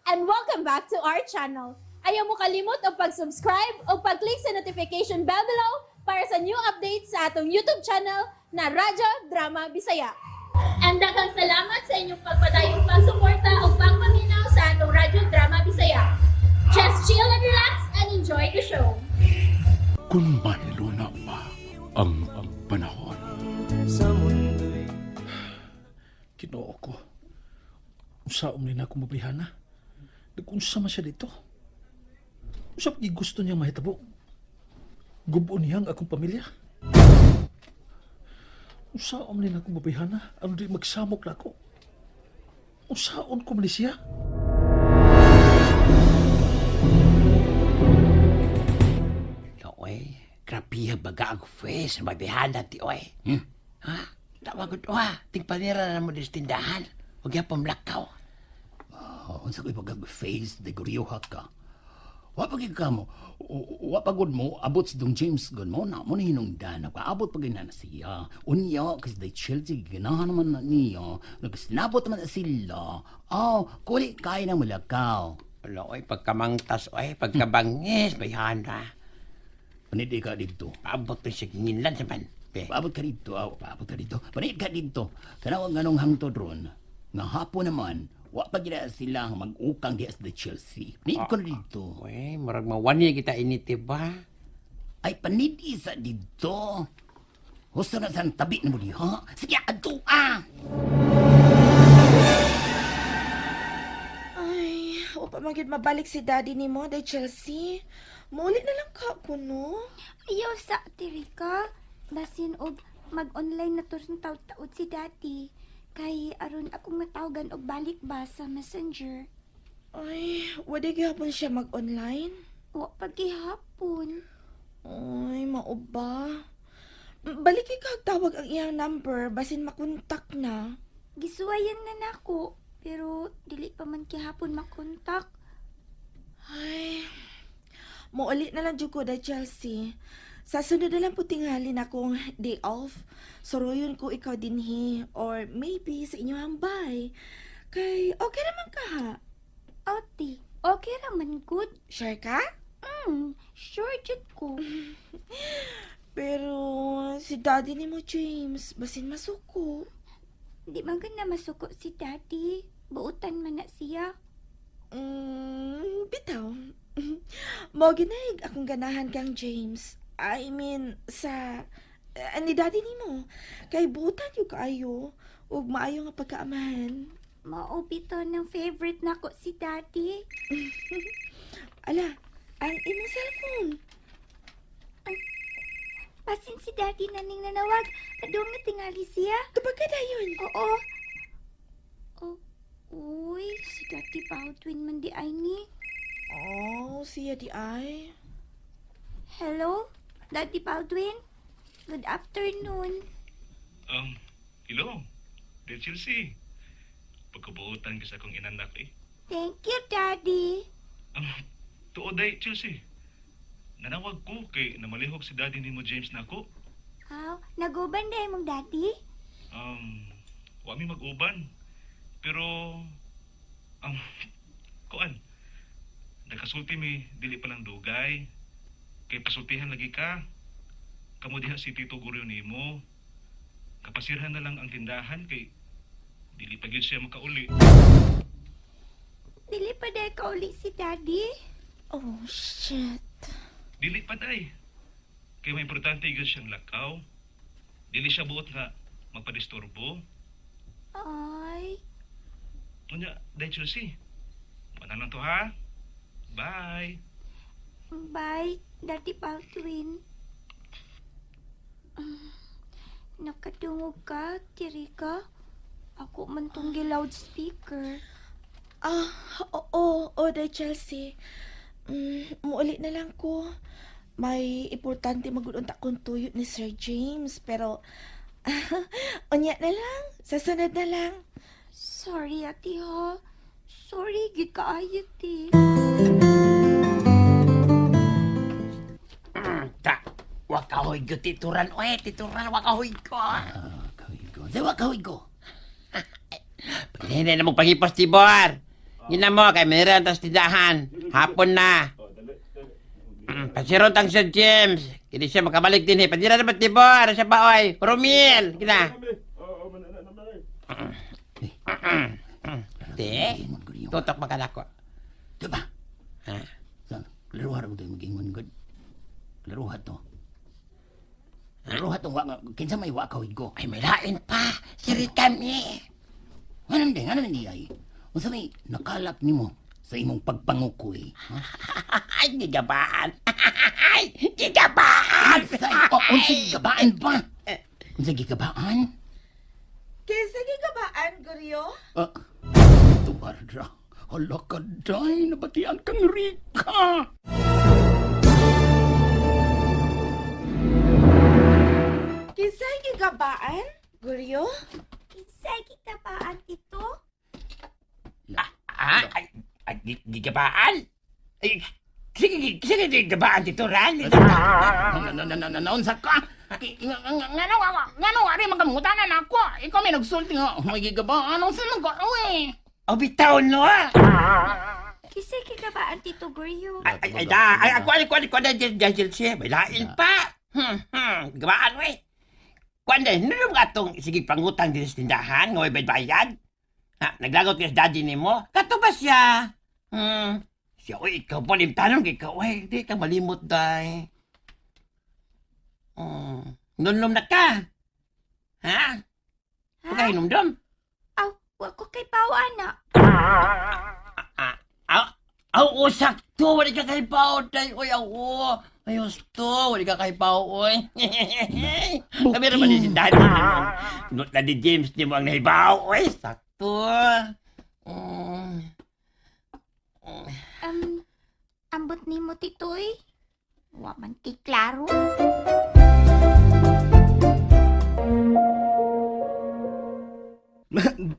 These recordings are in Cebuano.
And welcome back to our channel. Ayaw mo kalimot og pag-subscribe o pag-click sa notification bell below para sa new updates sa atong YouTube channel na Radyo Drama Bisaya. And daghang salamat sa inyong pagpadayong pagsuporta o pagpaminaw sa atong Radyo Drama Bisaya. Just chill and relax and enjoy the show. Kung mahiluna pa ang panahon. Ginoo ko. Unsaon ni nako mabayhana? Nag-unsa man siya dito? Unsa pa gusto niya mahitabo? Gub-on niya ang akong pamilya. Unsaon ni nako mabayhana? Ano di magsamok na ako? Unsaon ko man ni siya? Oy, grabe baga ang face, mabihana ti oy. Ha? Tawag ko ha, tingpanira na mo dis tindahan. Huwag yan pamlakaw. Oh, unsa ko'y pagkag-face de guryoha ka. Wa pa gyud ka mo, wa pa gud mo abot si Dong James gud mo na mo ni hinungdan abot pa gyud na na siya. Unya kasi the Chelsea ganahan naman na niya. Nagsinabot naman na sila. Oh, kuli kay na mulakaw. Wala oy, pagkamangtas oy, pagkabangis, bayhana. Panid ka dito. Paabot pa siya ginginlan sa man. Be. Paabot ka dito, aw, paabot ka dito. Panid ka dito. Tanaw ang anong hangtod ron. Nga hapon naman, wa pa gyud na sila mag-ukang diha sa the Chelsea. Panid ko na dito. Oy, murag mawani kita initi ba? Ay panid isa dito. Husto na sa tabi na mo diha. Sige, adto ah! Ay, wa pa man gyud mabalik si daddy nimo, day Chelsea. Muuli na lang ka kuno. Ayaw sa Ate Rica. Basin og mag-online na to sa taud-taud si Daddy. Kay aron akong matawagan og balik ba sa Messenger. Ay, wala gihapon siya mag-online. Wa pa gihapon. Ay, mao ba? Balik kay tawag ang iyang number basin makontak na. Gisuwayan na nako pero dili pa man gihapon makontak. Ay, muuli na lang jud ko day Chelsea. Sa sunod na lang po tingali na akong day off. Suruyon ko ikaw dinhi or maybe sa inyong hambay. Kay okay naman ka ha. Ate, okay ra man good. Sure ka? Sure jud ko. Pero si daddy ni mo James, basin masuko. Di man gud na masuko si Daddy. Buutan man na siya. Bitaw. Mao ginaig akong ganahan kang James. I mean, sa ni daddy nimo. Kay buutan yung kaayo ug maayo nga pagkaamahan. Mao bitaw ng favorite nako si Daddy. Ala, ang imong cellphone. Basin si Daddy na ning nanawag. Padung na tingali siya. Tubag ka dayon. Oo. Oh, uy, si Daddy Baldwin man di ay ni. Oh, siya di ay. Hello, Daddy Baldwin? Good afternoon. Hello, De Chelsea. Pagkabuotan ka sa akong inanak eh. Thank you, Daddy. Tuod ay, Chelsea. Nanawag ko kay namalihok si daddy nimo James nako. Aw, naguban na mong daddy? Wa mi mag-uban. Pero, kuan, nakasulti mi, dili pa lang dugay. Kay pasultihan lagi ka. Kamo diha si Tito Guryo nimo. Kapasirhan na lang ang tindahan kay dili pa gyud siya makauli. Dili pa dahil kauli si Daddy? Oh, shit. Dili pa day. Kay may importante gyud siyang lakaw. Dili siya buot nga magpadisturbo. Ay, Unya, day Chelsea. Wala lang to ha. Bye. Bye, Daddy Baldwin. Nakadungog ka, Tirika? Ako man tong loudspeaker. Ah, oo, oo, day Chelsea. Muuli na lang ko. May importante magulunta kong tuyo ni Sir James, pero unya na lang, sa sunod na lang. Sorry, ate ha. Sorry, gid kaayo, te. Ta, wakahoy ko tituran oy, tituran wakahoy ko. Kahoy ko. Sa wakahoy ko. Paghinay na mong pangipos, Tibor. Gina mo kay manira tas tindahan. Hapon na. Pasiron tang Sir James. Kini siya makabalik din eh. Panira na ba Tibor? Siya ba oy? Romil. Gina. Te, tutok makalako. Diba? Ha? Sa, klaruha ra ko tayo mag-ingon gud. Klaruha to. Klaruha to, wa, kinsa may wa kawid ko. Ay, may lain pa. Si Rita mi. Nganon di, nganon di ay. Unsa may nakalap nimo sa imong pagpangukoy? Ha? Ay, gigabaan. Ay, gigabaan. Sa oh, unsa gigabaan ba? Unsa gigabaan? Kinsa gigabaan, Guryo? Ah, tubarra. Hala ka, day. Nabatian kang Rika. Kinsa gigabaan, Guryo? Kinsay gikabaan, Tito? Ah, ay, ay, gigabaan? Ay, sige, sige, gigabaan dito, Ran. Naunsa ka? Ngano, ngano, ari magamutanan ako. Ikaw may nagsulti nga. May gigabaan. Unsa man ka, uy? O, bitaw, no? Kinsay gikabaan, Tito Guryo? Ay, ay, ay, da, ay, ako, ay, ako, ay, ay, ay, may lain pa. Gabaan, we. Kuan din, nunong atong sige pangutang din sa tindahan, ngay bayad. Ha, naglagot ka sa daddy nimo. Kato ba siya? Hmm. Siya, uy, ikaw pa, limtanong ikaw, uy, di ka malimot, day. Nunlom na ka. Ha? Huwag ka hinumdum. Aw, wa ko kay pawa ana. Ah, ah, aw, oh, sakto. Wala ka kay Pao, day. Uy, aw, oh. Ay, gusto. Wala ka kay Pao, uy. Kami naman si Daddy. Not na ni James ni mo ang nahibaw, uy. Sakto. Mm. Ambot nimo, Tito, eh. Wa man kay klaro.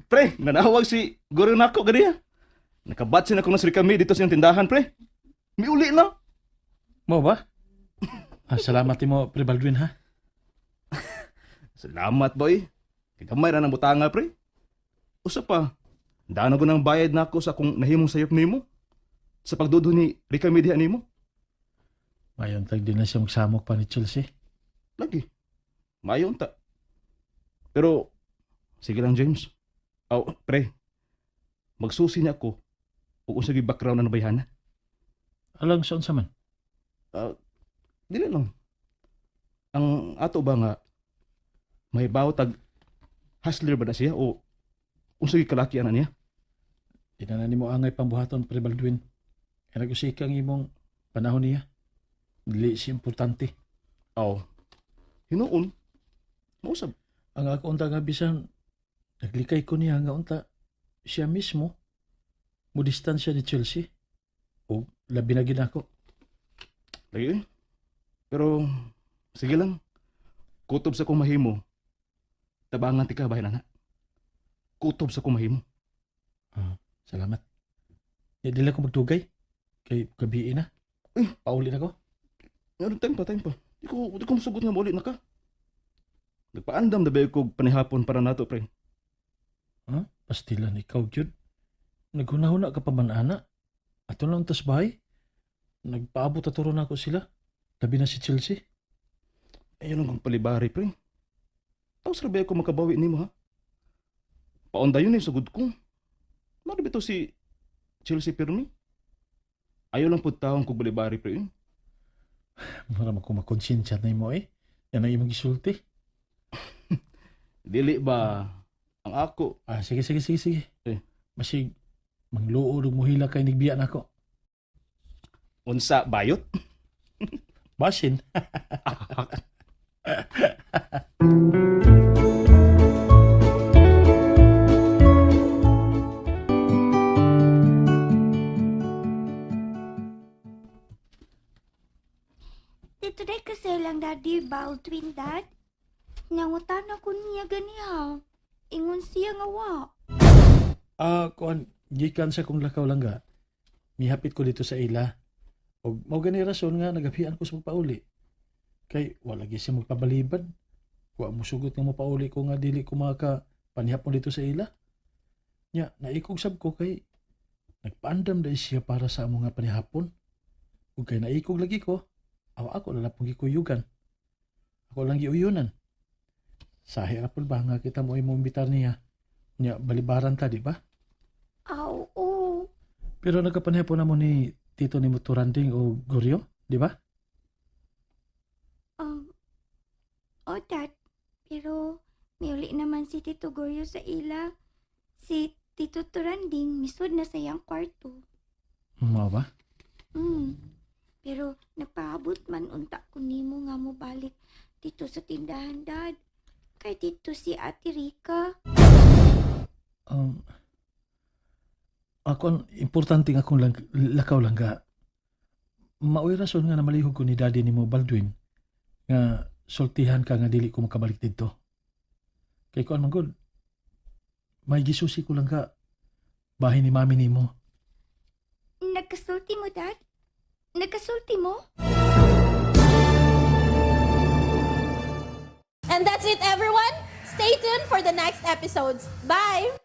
Pre, nanawag si Guru nako ganiya. Nakabatsin ako na si kami dito sa iyong tindahan, pre. Miuli na. Mo ba? Ah, salamat mo, Pre Baldwin, ha? Salamat, boy. Kay gamay ra ng butanga, pre. Usa pa, dana ko ng bayad nako sa akong nahimong sayop nimo. Sa pagdudo ni Rica Media nimo. Mayon tag di na siya magsamok pa ni Chelsea. Lagi. Mayon ta. Pero, sige lang, James. Aw, pre. Magsusi niya ako ug unsa gyud background na nabayhana. Alang sa unsa man. Dili lang. Ang ato ba nga may tag hustler ba na siya o unsa gyud kalaki ana niya? Di na nimo angay pambuhaton, Pre Baldwin. Kaya nag-usik ang imong panahon niya. Dili siya importante. Aw. Hinuon. Mausab. Ang ako unta nga bisan, naglikay ko niya nga unta, siya mismo, mo distansya ni Chelsea. O labi na gid ako. Lagi eh. Pero sige lang. Kutob sa kong mahimo. Tabangan ti ka bahin ana. Kutob sa kong mahimo. Salamat. Di dili ko magdugay. Kay gabi na. Eh. Pauli na ko. Ano time pa, time pa. Di ko musugot nga muli na ka. Nagpaandam na ba ko panihapon para nato, pre. Ha? Pastilan ikaw, Jud. Naghuna-huna ka pa man, ana. Ato lang tas bahay. Nagpaabot aturo na ako sila. Labi na si Chelsea. Ayun ang kong palibari, pre. Tapos ra ba ako makabawi nimo, ha? Paunda yun eh, sugod ko. Mano ba ito si Chelsea Pirmi? Ayaw lang po taong kong balibari, pre. Mara ko makonsensya na imo eh. Yan ang imong gisulti. Dili ba ang ako? Ah, sige, sige, sige, sige. Eh. Masig, mangluod ug muhila kay nigbiya nako. Unsa bayot? Basin. Dito day kasi lang Daddy Baldwin, Dad. Nangutan ako niya ganiha. Ingon siya nga wa. Ah, kuan, gikan sa kong lakaw lang ga. Mihapit ko dito sa ila. Og mao gani rason nga nagapian ko sa pagpauli. Kay wala gyud siya magpabalibad. Wa mo sugot nga mopauli ko nga dili ko maka panihapon dito sa ila. Nya, naikog sab ko kay Nagpaandam dahil siya para sa amo nga panihapon. Ug kay naikog lagi ko, aw ako na pong gikuyugan. Ako lang giuyunan. Sahi ra pud ba nga kita mo imong imbitar niya. Nya balibaran ta, di ba? Aw, oo. Pero nagkapanihapon na mo ni tito ni Muturanding o Goryo, di ba? Oh, Dad. Pero may uli naman si Tito Goryo sa ila. Si Tito Turanding, misud na sa iyang kwarto. Mao ba? Pero nagpaabot man unta ko nimo nga mo balik dito sa tindahan, Dad. Kay dito si Ate Rica. Ako ang importante nga akong lang, lakaw lang ga. Maoy rason nga namalihog ko ni daddy nimo Baldwin nga sultihan ka nga dili ko makabalik didto. Kay kuan man gud. May gisusi ko lang ka bahin ni mami nimo. Nagkasulti mo, Dad? Nagkasulti mo? And that's it, everyone. Stay tuned for the next episodes. Bye!